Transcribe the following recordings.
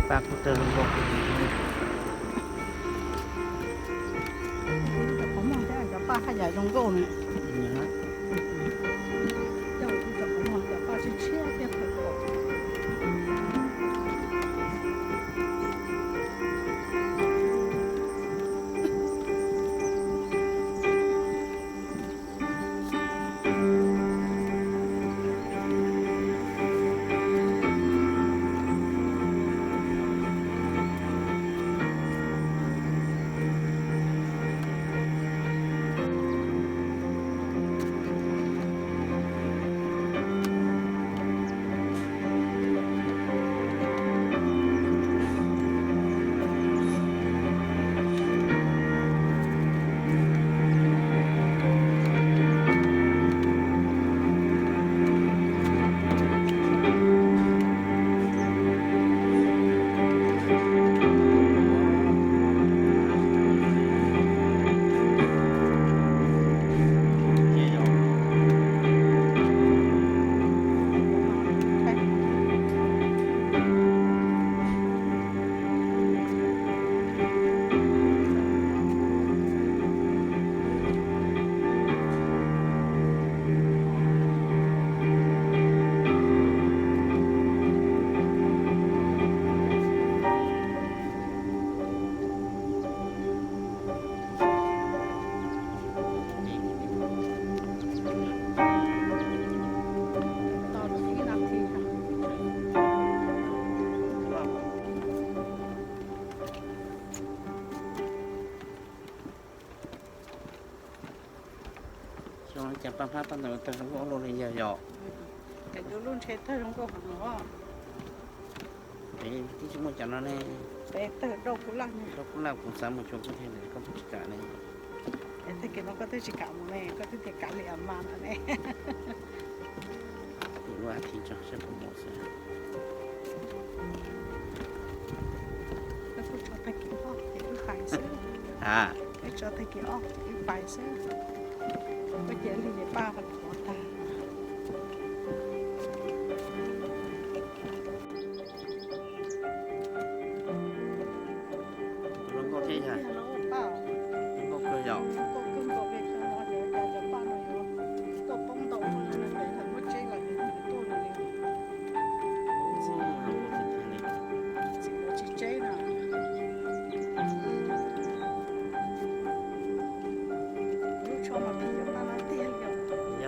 Paj kuj tawg zoo nkauj. Cov paj haj yam zoo nkauj ne. Cov paj tshiab tshiab thiab. Xyoo no cas paj hmab paj ntawd tawg zoo nkauj ua luaj li yog yom? Peb tsis muaj cov no ne. Rau kub laj kuv xav mus xyuas koj thiaj li koj twb tsis kam ne. Tag kis no koj twb tsis kam mus ne, koj twb tias kav liam mas no ne. Kuv lub a thiv tso saib puas mus xwb. Koj kuj tso tag kis ob ces wb pais xwb. A, wb tso tag kis ob ces wb pais xwb. Koj cia li ces paj qhuav tag. Zoo nkauj thiab yog. Zoo nkauj kawg yom. Tsis tseb na. Lub tsho mas phim cov paj no tiag li os.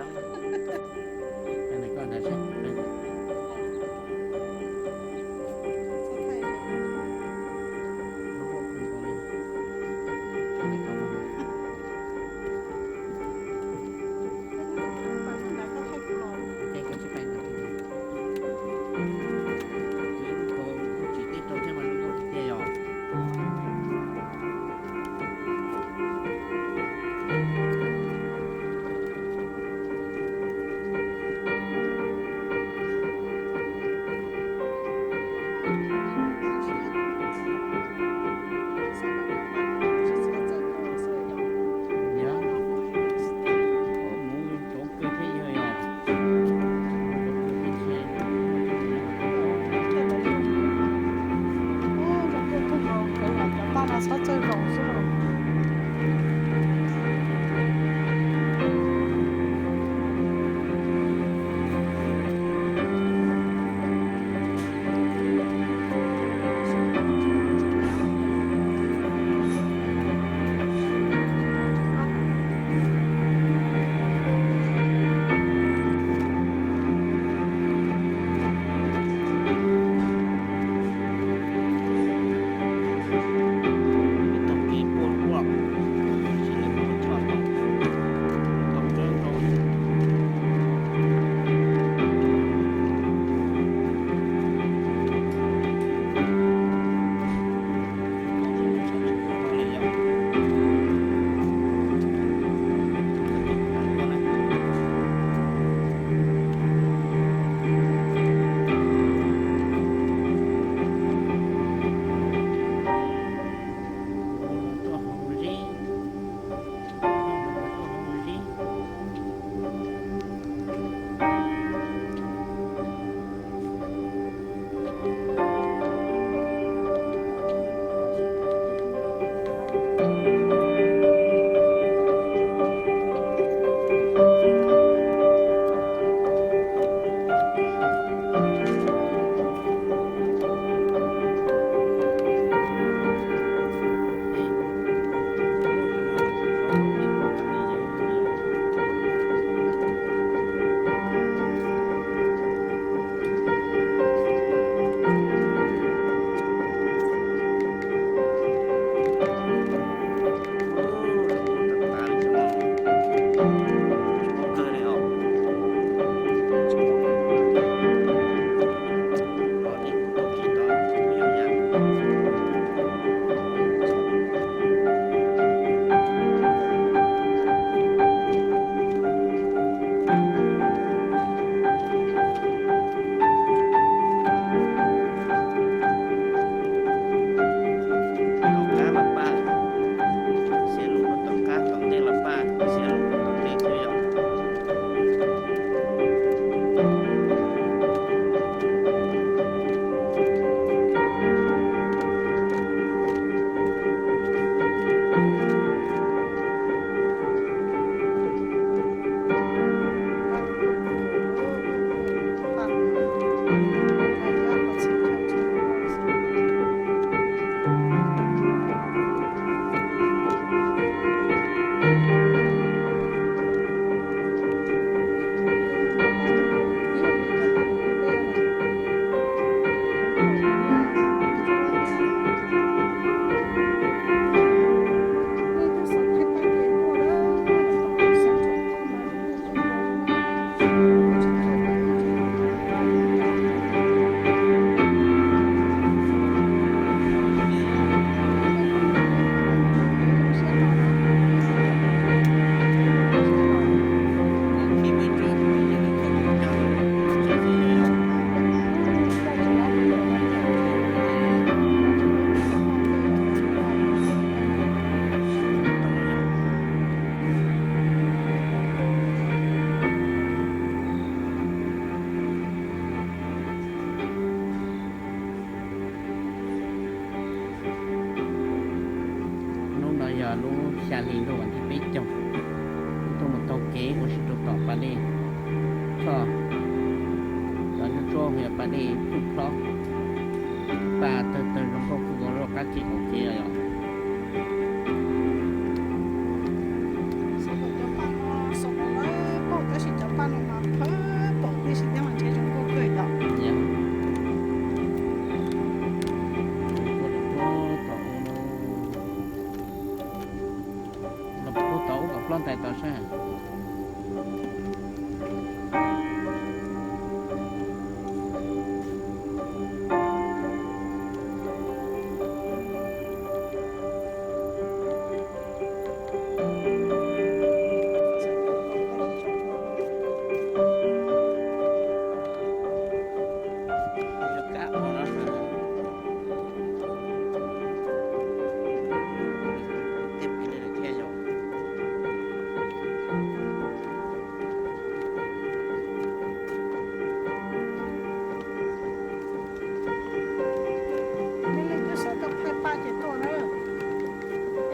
Cov nyuj tsuab yog pas dej tsuj plob, pas tawg tawg zoo nkauj kawg nkaus, loj qab kev kaum kev yom. Xav kom cov paj no xaus kom lawv paug tab sis cov paj no mas phawj paum tib si thiab mas ntshe zoo nkauj kawg yom. Los puag tod ub kom ploj ntais tod saib.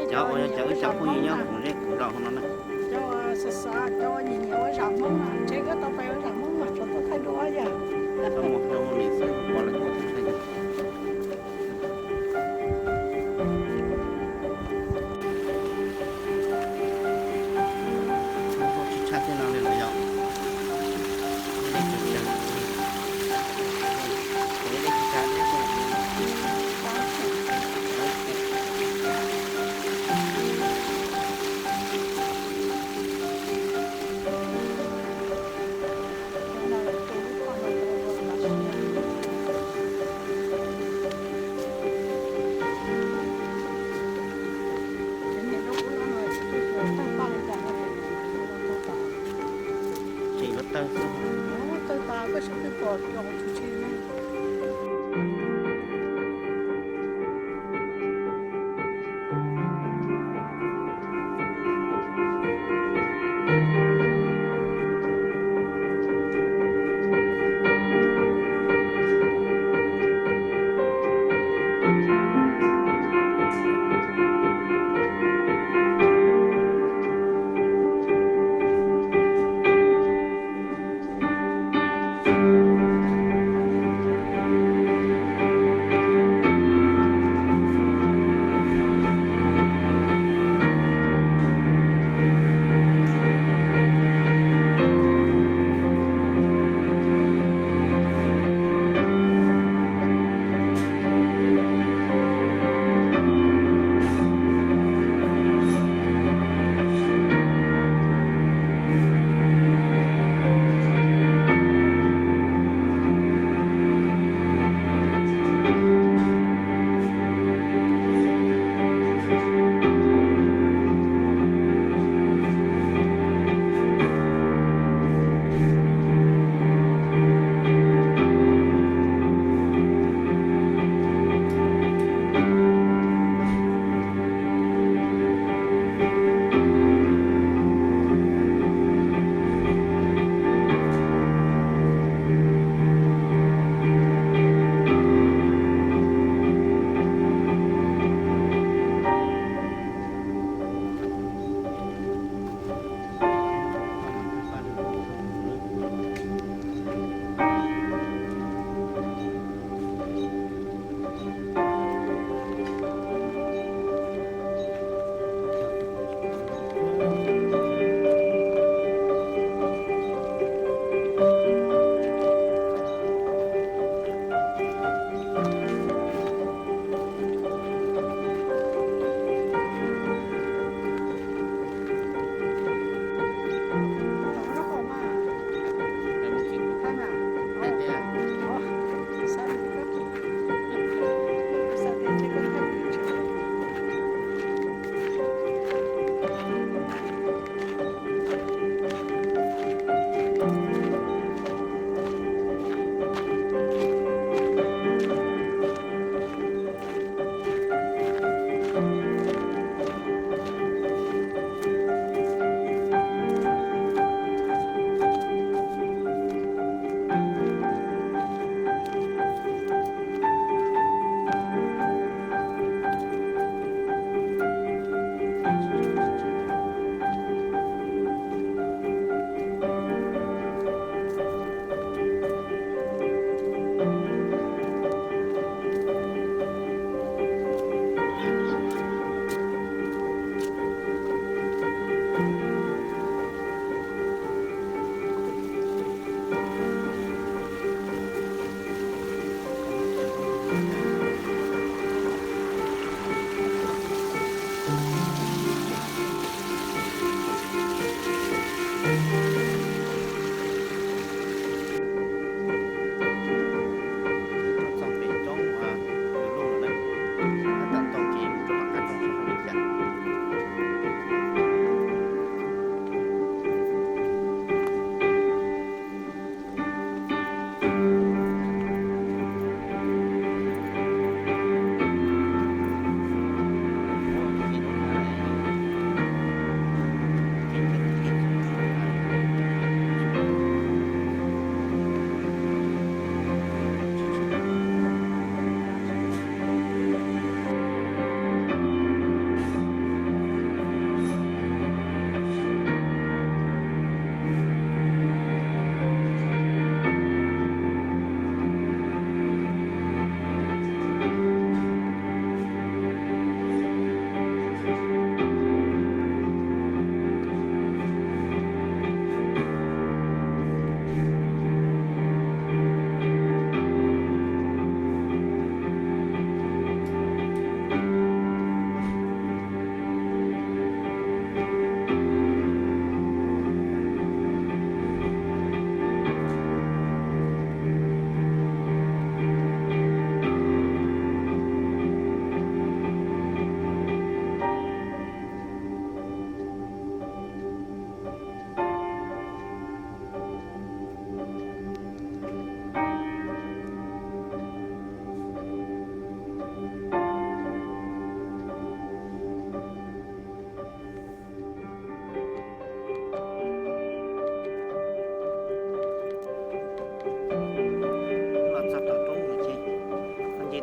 Cov uas yog cov wb cov phooj ywg nyob koom zej koom zos hauv no na. Cov uas xav xav, cov uas nyiam nyiam ua zam Hmoob na, ntshe koj tau pais ua zam Hmoob mas thaum twg thaij duab yom. Tau mus hauv li xwb, pom lawv tuaj thaij. Tsis tshaj tej no li lawm yom. Tseem yuav tawg xwb. Tawg tas koj saib twb pom cov tshwm sim no.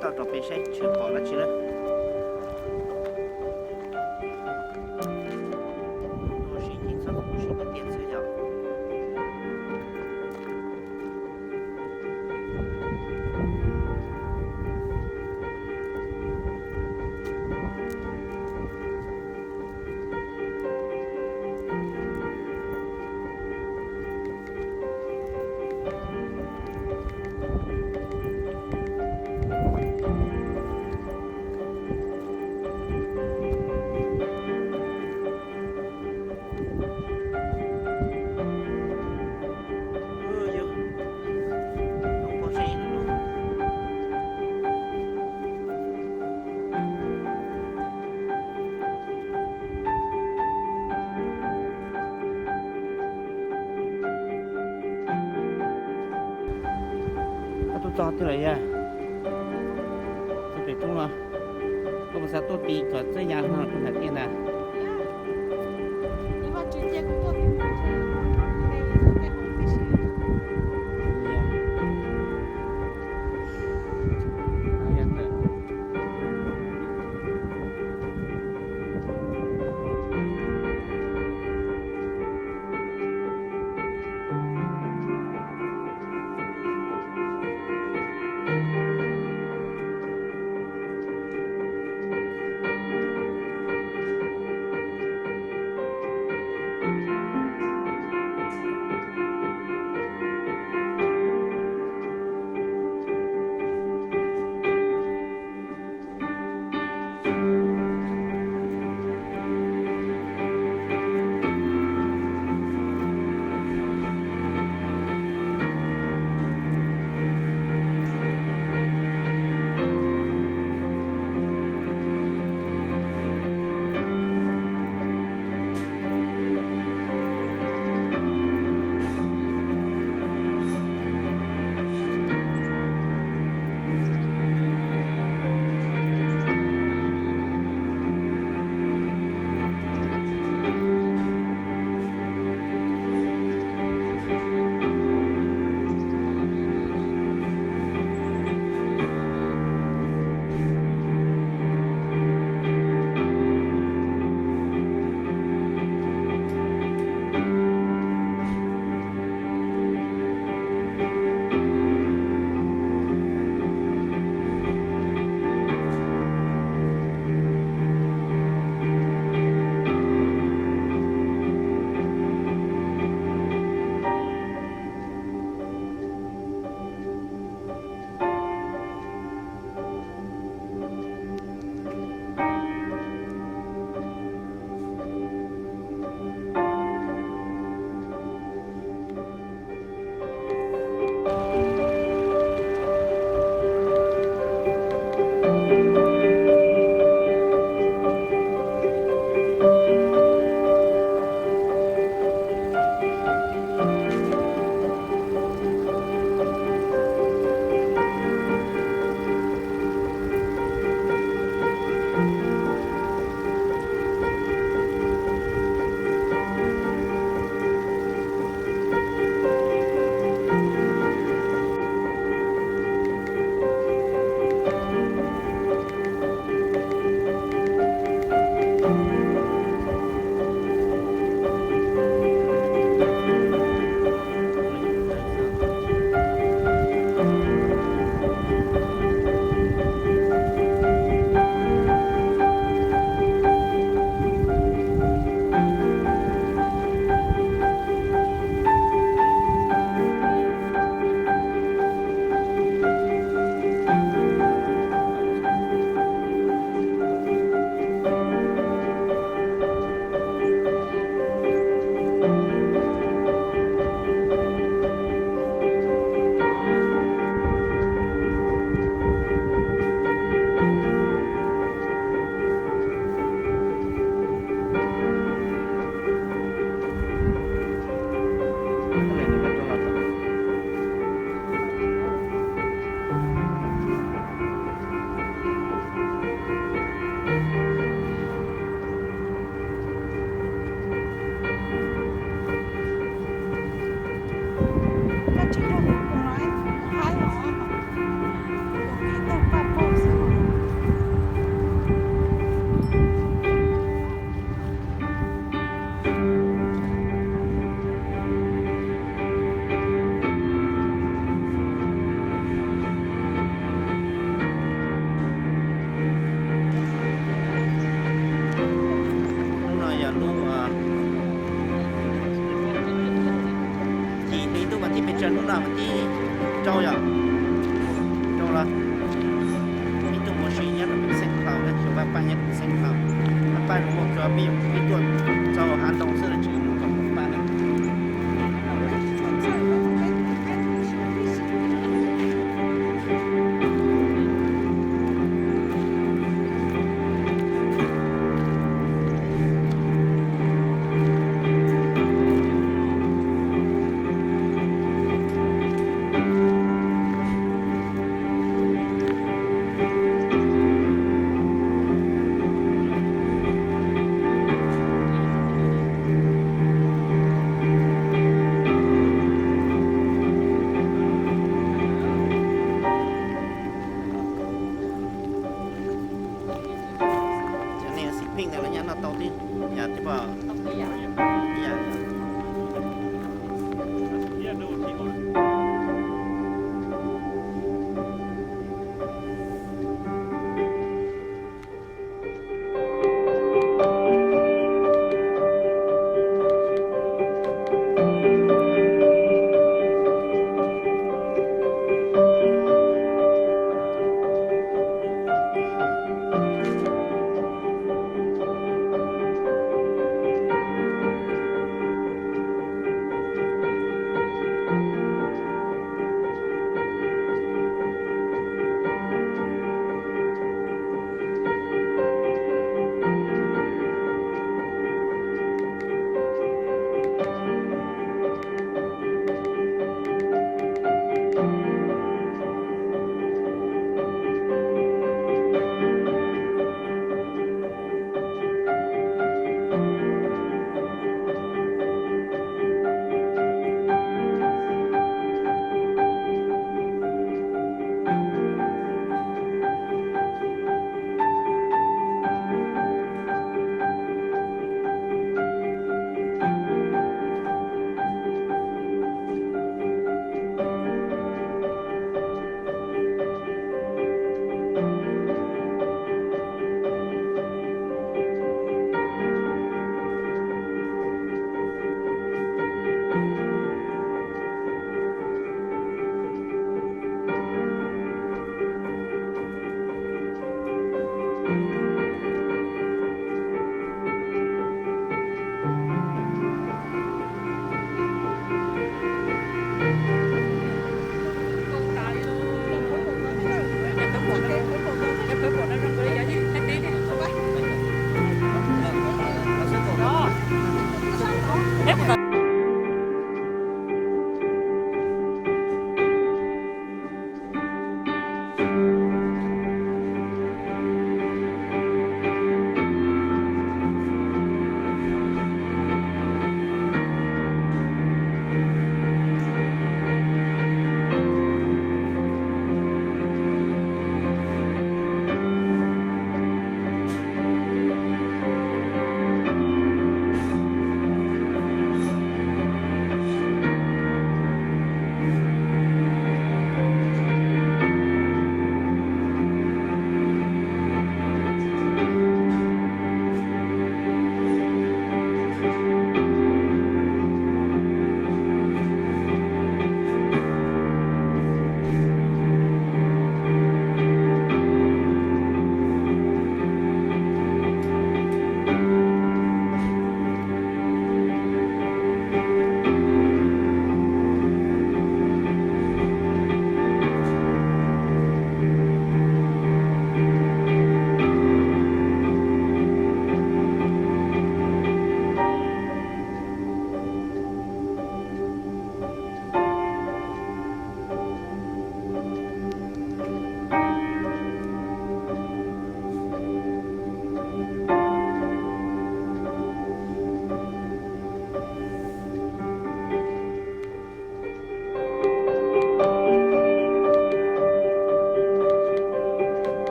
Toj rau peb saib tshwm pom dab tsi lawm. Ua si ces txhob ua si tiag tiag xwb yog. Koj tuaj txog twg lawm yog? Txog pem roob los? Koj puas xav tuaj tiv kom txawj ya no rau nram tiaj ntag? Rau yom, rau los ib tug mus ua si nyob rau pem Xeev Khuam, xyov Vaj Paj nyob rau pem Xeev Khuam. Vaj Paj zoo nkauj tsuas peb, peb tuaj txog hav ntoo xwb los tsis mus kom Vaj Paj na. Cov neeg xim pheej ntawd los nyaj noj tau tib yam thiab pob? Ib yam.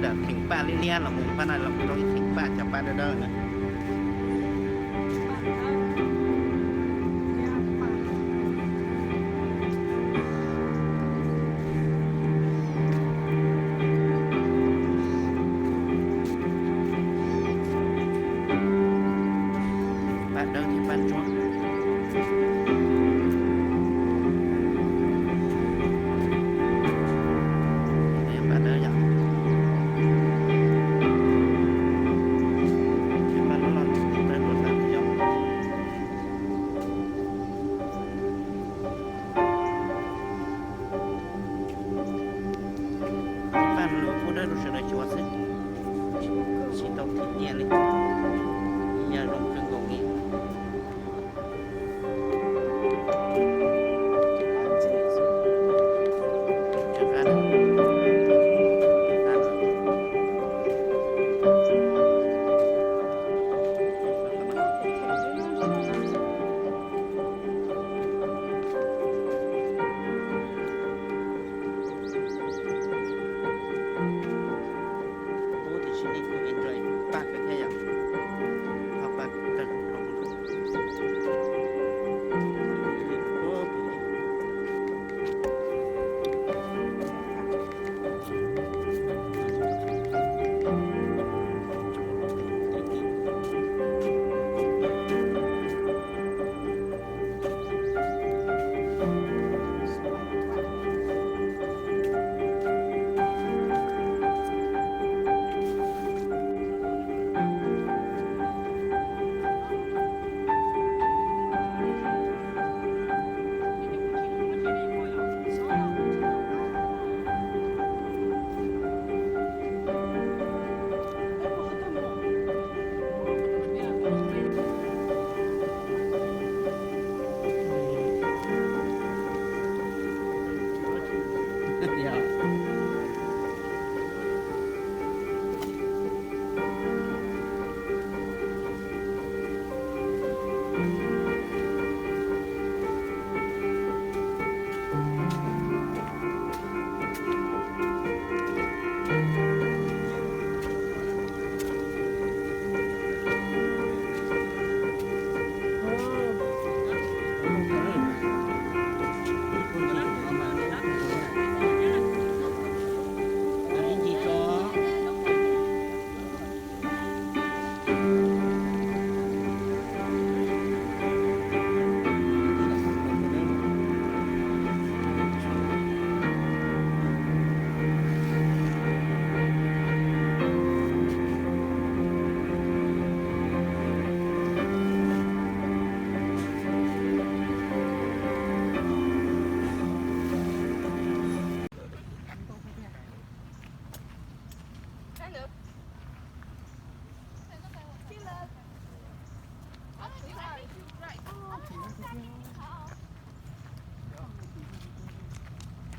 Theem paj liab liab los mus pab na, los rau ib theem paj cov paj dawb dawb na. Paj dawb thiab paj ntsuab. Paj dawb yom. Paj loj loj dawb dawb yom. Paj no lawv pub dawb rau sawv daws cuav xwb, tsis tau thim nyiaj li, yog zoo kawg nkaus li. Pub tiam sis nej kuj enjoy paj kawg thiab yom. Qhov paj kawg.